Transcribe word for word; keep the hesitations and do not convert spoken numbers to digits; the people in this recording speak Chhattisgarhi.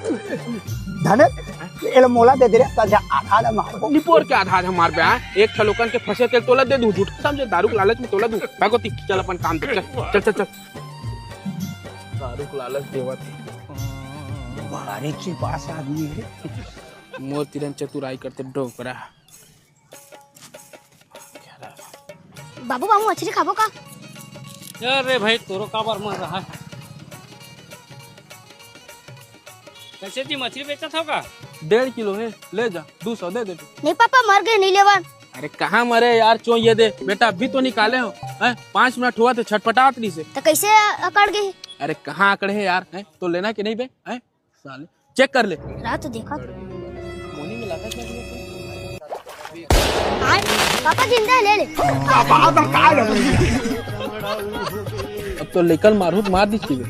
धने, एला मोला दे दे रे, त जा आधा आधा मारबो। निपोर के आधा आधा मारबे, हाँ? एक ठलोकन के फंसे तेल तोला दे दूं, झूठ समझे, दारू के लालच में तोला दूं। भागो ती, चल अपन काम दे, चल, चल, चल, चल। दारू के लालच देवत हे। भारी चिपास आदमी हे। मोर तिरन चतुराई करते डोकरा। बाबू, बाबू, मछली खाबो का? अरे भाई, तोरो काबर मन रहा है? कैसे जी मछली बेचत हो का? डेढ़ किलो है, ले जा, दो सौ दे दे। नहीं पापा, मर गए, नहीं लेवन। अरे कहाँ मरे यार, चो ये दे बेटा, अभी तो निकाले हो, हैं? पाँच मिनट हुआ तो छटपटात नहीं से। तो कैसे अकड़ गए? अरे कहाँ अकड़े है यार, हैं? तो लेना कि नहीं बे, हैं? साले, चेक कर ले। रहा तो देखा। कोनी में लगा क्या? आय, पापा जिंदा है, ले ले। अब तो लेकर मारू तो मार दी चीजें।